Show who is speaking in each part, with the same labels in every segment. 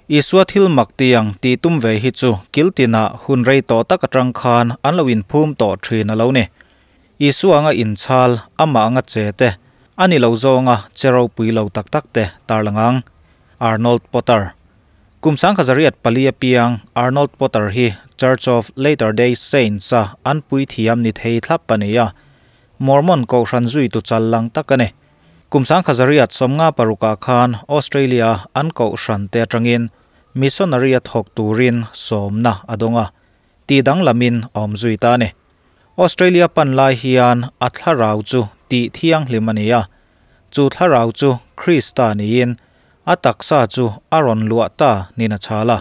Speaker 1: Isua thil mak tiang tih tum ve hi chu kil tinah hun rei tawh tak atang khan an lo inphum tawh thin a lo ni. Isua anga inchhal, amah anga che te, a ni lo zawnga che ropui lo tak tak te tarlang ang. Arnold Potter. Kum 1804 piang Arnold Potter hi Church of Latter-day Saints-a an puithiam ni thei thlap a ni a, Mormon kohhran zuitu chal lang tak a ni. Kum 1956-ah khan Australia an kohhran te atangin missionary a thawk turin sawmna a dawng a, tih danglamin a awm zui ta a ni. Australia pan lai hian a thlarau chu tih thianghlim a ni a, chu thlarau chu Krista niin a taksa chu a rawn luah ta niin a chhal a.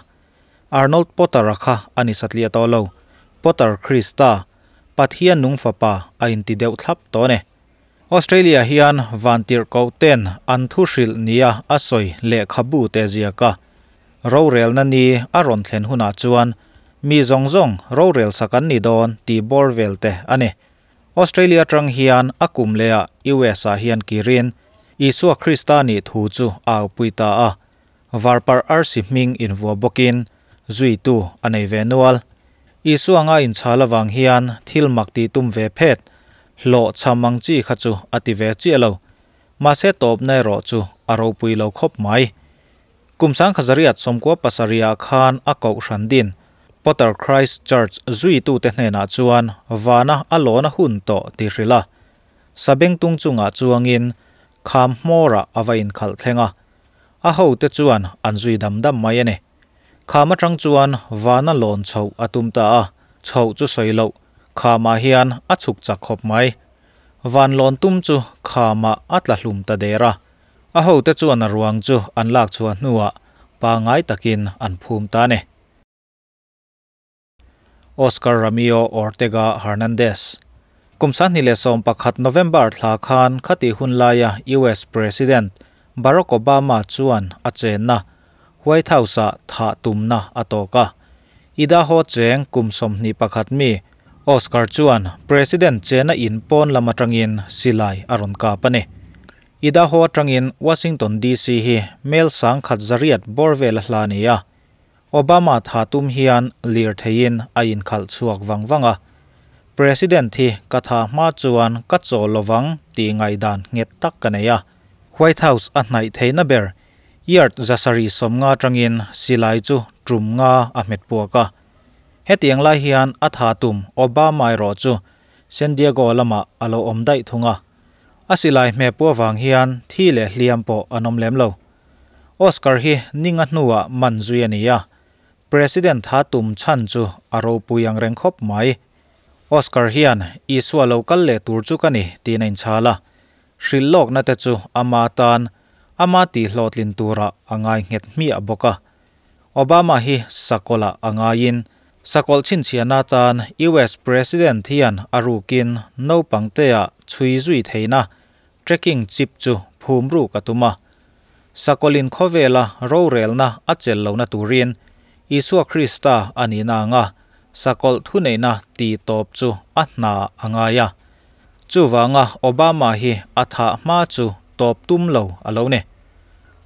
Speaker 1: Arnold Potter-a kha a ni satliah tawh lo, Potter Krista, Pathian nung fapa a inti deuh thlap tawh a ni. Australia hian vantirhkoh ten an thu hrilh nia a sawi lehkhabu te ziak a. Rorelna ni a rawn thlen hunah chuan mi zawng zawng rorel sak an ni dawn tih bawr vel te a ni. Australia atang hian a kum lehah US ah hian kirin Isua Krista nih thu chu a aupui ta a. Varparh arsi hming invuah bawkin zuitu a nei ve nual. Isua nga inchhal avang hian thil mak tih tum ve phet, hlawh chham ang chi kha chu a ti ve chiah lo. Mahse tawpna erawh chu a ropui lo khawp mai. Kum 1997 ah khan a kohhran din Potter Christ Church zuitute hnenah chuan vana a lawn a hun tawh tih hrilh a. Sabengtung chungah chuangin kham hmawrah a va inkhalh thleng a. A hote chuan an zui dam dam mai a ni. Kham atang chuan vana lawn chhoh a tum ta a, chhoh chu sawi loh, khamah hian a chhuk chak khawp mai. Van lawn tum chu khamah a tla hlum ta der a. A hote chuan a ruang chu an lak chhuah hnuah pangai takin an phum ta a ni. Oscar Ramiro Ortega Hernandez. Kum 2011 November thla khan khati hun laia US President Barack Obama chuan a chenna White House-ah thah tumna a tawk a. Idaho cheng kum 21 mi Oscar chuan President chena in pawn lam atangin silai a rawn kap a ni. Idaho atangin Washington DC hi mel 1800 bawr vel a hla a ni a. Obama tha tum hian lir theiin a inkhalh chhuak vang vang a. President hi ka tha hma chuan ka chawl lovang tih ngaihdan nghet tak ka nei a. White House a hnaih theihna ber yard 750 atangin silai chu tum nga a hmet puak a. Hetiang lai hian a tha tum Obama erawh chu San Diego lamah a lo awm daih thung a. A silai hme pu avang hian thi leh hliam pawh an awm lem lo. Oscar hi ninga hnuah man zui a ni a. President tha tum chhan chu a ropui ang reng khawp mai. Oscar hian Isua lo kal leh tur chu ka ni tiin a inchhal a. Hrilh lawkna te chu ama tan ama tihhlawhtlin turah a ngai nghet hmiah bawk a. Obama hi sakawlah a ngaiin sakawlh chhinchhiahna tan US President hian a rukin naupangtea chhui zui theihna tracking chip chu phum ruk a tum a. Sakawlhin khawvela rorelna a chel lohna turin Isua Krista a nihna anga sakawlh thuneihna tih tawp chu a hna a ngai a. Chuvanga Obama hi a thah hma chu tawp tum lo a lo ni.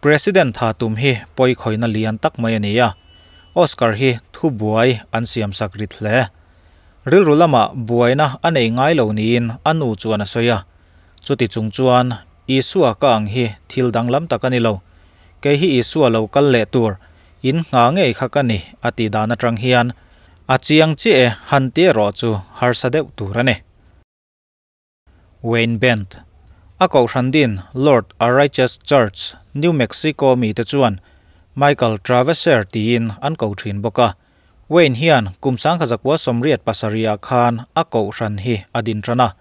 Speaker 1: President tha tum hi pawi khawihna lian tak mai a ni a. Oscar hi thu buai an siam sak rit hle. Rilru lamah buaina a nei ngai lo niin a nu chuan a sawi a. Chuti chung chuan Isua ka ang hi thil danglam tak a ni lo. Kei hi Isua lo kal leh tur in ngha ngei kha ka ni a tih dan atang hian a chiang chiah e han ti erawh chu harsa deuh tur a ni. Wayne Bent. A kohhran din Lord a Righteous Church, New Mexico mite chuan Michael Traveser tiin an ko thin bawk a. Wayne hian kum 1987 ah khan a kohhran hi a din tan a.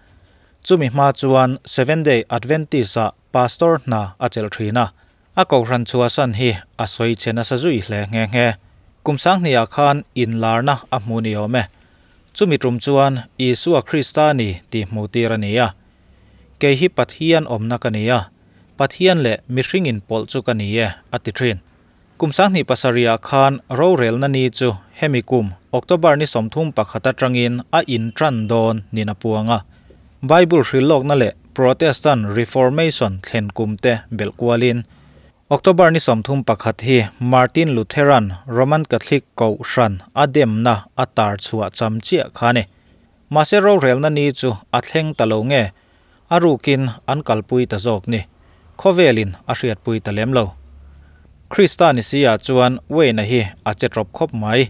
Speaker 1: Chumi hma chuan Seventh Day Adventist ah pastor hna a chelh thin a. A kohhran chhuahsan hi a sawi che nasa zui hle nghe nghe. Kum 2000 ah khan inlarna a hmu ni awm e. Chumi tum chuan Isua Krista ni tih hmuh tir a ni a. Kei hi Pathian awmna ka ni a. Pathian leh mihringin pawlh chu ka ni e a ti thin. Kum 2007 ah khan rorelna ni chu hemi kum October ni 31 atangin a intran dawn nin a puang a. Bible hrilhlawkna leh Protestant Reformation thlen kum te belh kualin. October ni 31 hi Martin Lutheran Roman Catholic Kohhran a demna a tar chhuah cham chiah kha a ni. Mahse rorelna ni chu a thleng ta lo nge, a rukin an kalpui ta zawk ni, khawvelin a hriatpui ta lem lo. Krista ni si ah chuan Wayne-a hi a che tawp khawp mai.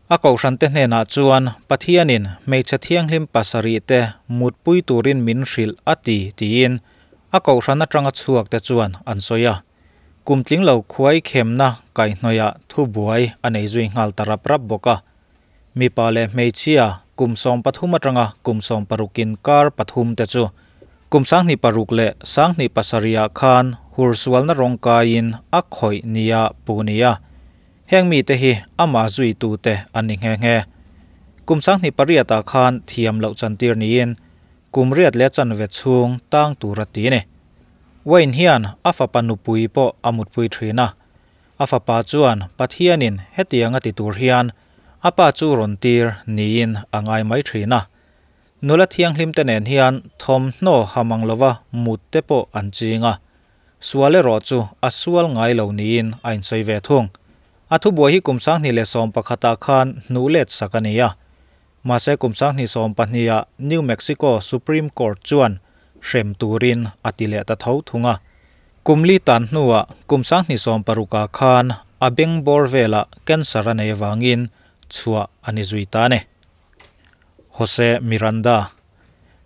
Speaker 1: A kohhrante hnenah chuan Pathianin hmeichhe thianghlim pasarih te mutpui turin min hrilh a ti tiin a kohhran atanga chhuak te chuan an sawi a. Kum tling lo khuai khemna kaihhnawihah thubuai a nei zui nghal ta rap rap bawk a. Mipa leh hmeichhia kum 13 atanga kum 16 inkar pathum te chu kum 2006 leh 2007 ah khan hursualna rawng kaiin a khawih nia pu nia. Heng mite hi amah zuitute an ni nghe nghe. Kum 2008 ah khan thiam loh chantir niin kum riat leh chanve chhung tang tur a ti a ni. Wayne hian a fapa nupui pawh a mutpui thin a. A fapa chuan Pathianin hetiang a ti tur hian a pa chu rawn tir niin a ngai mai thin a. Nula thianghlim te nen hian thawmhnaw ha mang lova mut te pawh an ching a. Sual erawh chu a sual ngai lo niin a insawi ve thung. A thubuai hi kum 2011 ah khan hnuh let sak a ni a. Mahse kum 2012 ah New Mexico Supreme Court chuan hrem turin a ti leh ta tho thung a. Kum li tan hnuah kum 2016 ah khan a beng bawr velah cancer a nei avangin chhuah a ni zui ta a ni. Jose Miranda.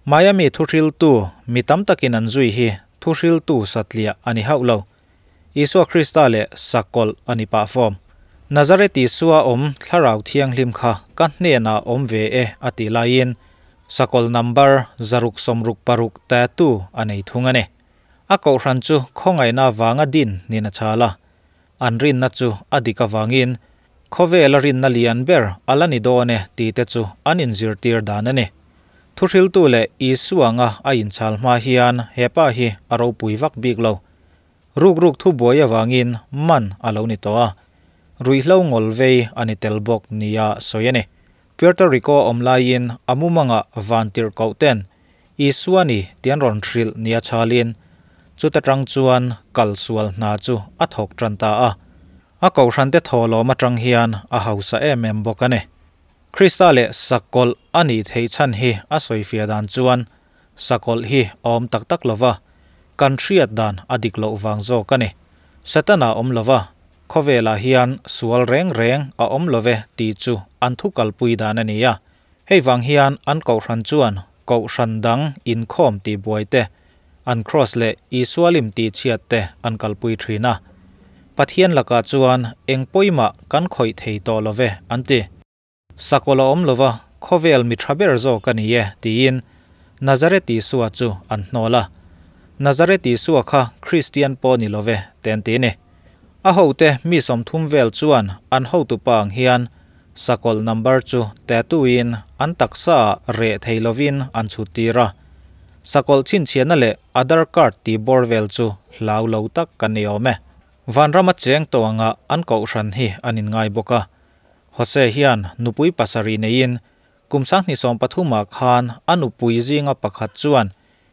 Speaker 1: Miami thuhriltu mi tam takin an zui hi thuhriltu satliah a ni hauh lo. Isua Krista leh sakawlh a ni pah fawm. Nazareth Isua awm thlarau thianghlim kha ka hnenah awm ve e a tih laiin sakawlh number 666 tattoo a nei thung a ni. A kohhran chu khawngaihna avanga din niin a chhal a. An rinna chu a dik avangin khawvela rinna lian ber a la ni dawn e tih te chu an inzirtir dan a ni. Thuhriltu leh Isua anga a inchhal hma hian he pa hi a ropui vak bik lo. Ruk ruk thubuai avangin man a lo ni tawh a, ruihhlo ngawl vei a ni tel bawk nia sawi a ni. Puerto Rico a awm laiin a mumanga vantirh koh ten Isua ni tih an rawn hrilh nia chhalin chuta tang chuan kalsual hna chu a thawk tan ta a. A kohhrante thawhlawm atang hian a hausa em em bawk a ni. Krista leh sakawlh a nih theih chhan hi a sawifiah dan chuan sakawlh hi a awm tak tak lova, kan hriat dan a dik loh vang zawk a ni. Setana awm lova, khawvelah hian sual reng reng a awm love tih chu an thu kalpui dan a ni a. Hei vang hian an kohhran chuan kohhran dang inkhawm tih buai te, an kraws leh Isua lim tih chhiat te an kalpui thin a. Pathian lakah chuan eng pawimah kan khawih thei tawh love an ti. Sakawlh a awm lova, khawvel mi tha ber zawk a ni e tiin Nazareth Isua chu an hnawl a. Nazareth Isua kha Kristian pawh ni love te an ti ni. A hote mi 30 vel chuan an hotupa ang hian sakawlh number chu tattoo in an taksa ah reh thei lovin an chhut tir a. Sakawlh chhinchhiahna leh Aadhaar card tih bawr vel chu hlau lo tak kan ni awm e. Vanrama cheng tawh anga an kohhran hi an inngai bawk a. Jose hian nupui pasarih neiin kum 2030 ah khan a nupui zinga pakhat chuan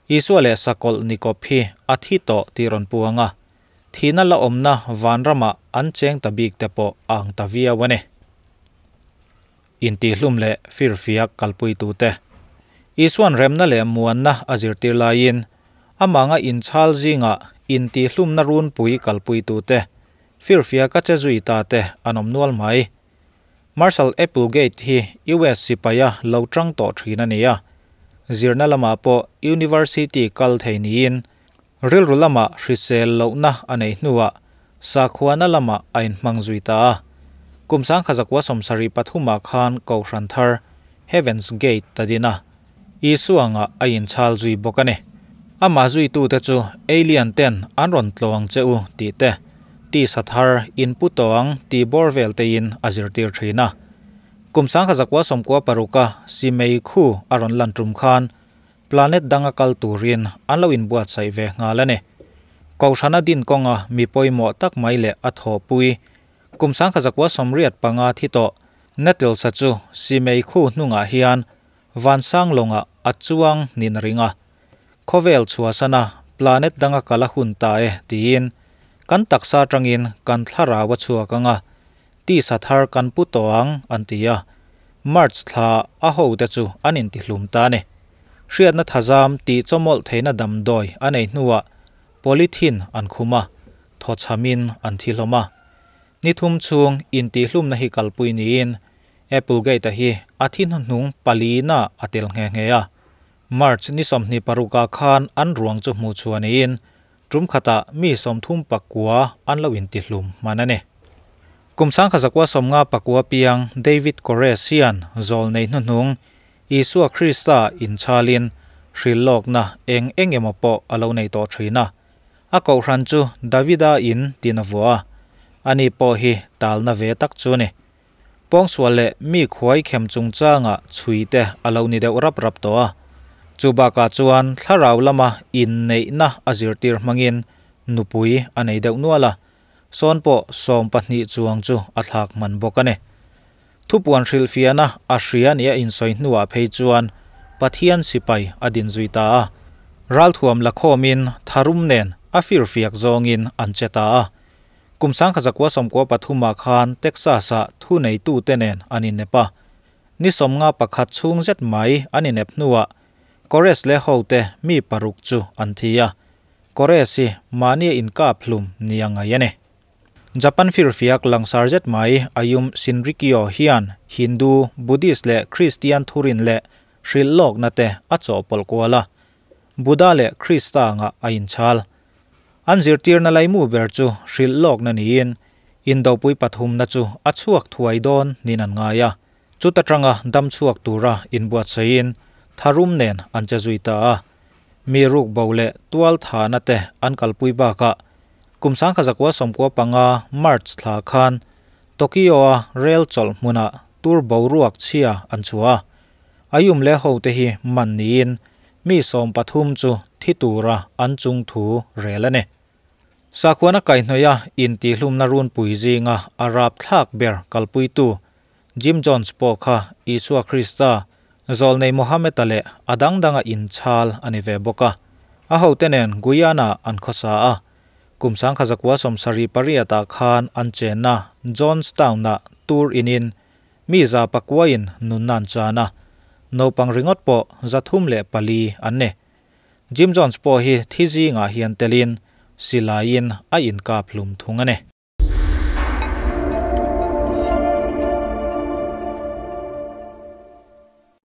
Speaker 1: Isua leh sakawlh ni kawp hi a thi tawh tih rawn puang a. Thihna la awmna vanramah an cheng ta bik te pawh a ang ta viau a ni. Intihhlum leh firfiak kalpuitute. Isua'n remna leh muanna a zirtir laiin amanga inchhal zingah intihhlumna runpui kalpuitute, firfiaka che zui ta te an awm nual mai. Marshal Applegate hi US sipaia lo tang tawh thin a ni a. Zirna lamah pawh university kal thei niin rilru lamah hrisel lohna a nei hnuah sakhuana lamah a inhmang zui ta a. Kum 1973 ah khan Kohhran thar Heaven's Gate ta din a, Isua ngah a inchhal zui bawk a ni. Amah zuitute chu alien ten an rawn tlawng che u tih te, tisa thar inpu tawh ang tih bawr vel tein a zirtir thin a. Kum 1996 a Simei khu a rawn lan tum khan planet danga kal turin an lo inbuatsaih ve nghal a ni. Kohhrana din kawnga mi pawimawh tak mai leh a thawhpui kum 1985 thi tawh Nettles-a chu Simei khu hnungah hian Vansang lawngah a chuang nin a ring a. Khawvel chhuahsana planet danga kal a hun ta e tiin Kan taksa atangin kan thlarau a chhuak ang a, tisa thar kan pu tawh ang, an ti a. March thla a hote chu an intihlum ta a ni. Hriatna thazam tih chawmawlh theihna damdawi a nei hnuah polythene an khum a, thawchhamin an thi hlawm a. Ni thum chhung intihlumna hi kalpui niin Applegate-a hi a thi hnuhnung palina a tel nghe nghe a. March ni 26ah khan an ruang chu hmuh chhuah niin tum khatah mi 39 an lo intihlum hman a ni. Kum 1959 piang David Koresh hian zawl nei hnuhnung Isua Krista inchhalin hrilhlawkna eng eng emaw pawh a lo nei tawh thin a. A kohhran chu Davida in tin a vuah a, ani pawh hi talna ve tak chu a ni. Pawngsual leh mi khuai khem chungchanga chhui te a lo ni deuh rap rap tawh a. Chu bakah chuan thlarau lama inneihna a zirtir hmangin nupui a nei deuh nual a, sawn pawh 12 chuang chu a thlak hman bawk a ni. Thupuan hrilhfiahna a hria nia insawi hnuah phei chuan Pathian sipai a din zui ta a. Ralthuam la khawmin tharum nen a firfiak zawngin an che ta a. Kum 1993ah khan Texas-ah thuneitute nen an innep a. Ni 51 chhung zet mai an innep hnuah Koresh leh hote mi paruk chu an thi a. Koresh hi mahnia inkap hlum nia ngai a ni. Japan firfiak langsar zet mai Ayum Shinrikyo hian Hindu, Buddhist leh Kristian thurin leh hrilhlawkna te a chawhpawlh kual a. Buddha leh Krista anga a inchhal. An zirtirna laimu ber chu hrilhlawkna niin indopui pathumna chu a chhuak thuai dawn niin an ngai a. Chuta tanga dam chhuak tura inbuatsaihin tharum nen an che zui ta a. Mi ruk bo leh tual thahna te an kalpui bakah kum 1995 March thla khan Tokyo-a rel chawlh hmunah tur boruak chhia an chhuah a. Ayum leh hote hi man niin mi 13 chu thi tura an chung thu rel a ni. Sakhuana kaihhnawih a intihlumna runpui zinga a rap thlak ber kalpuitu Jim Jones pawh kha Isua Krista zawlnei Mohammed-a leh a dang danga inchhal a ni ve bawk a. A hote nen Guyana an khawsa a. Kum 1978ah khan an chenna Jonestown-ah tur inin mi 900in nunna an chan a. Naupang ringawt pawh 304 an ni. Jim Jones pawh hi thi zingah hian telin silaiin a inkap hlum thung a ni.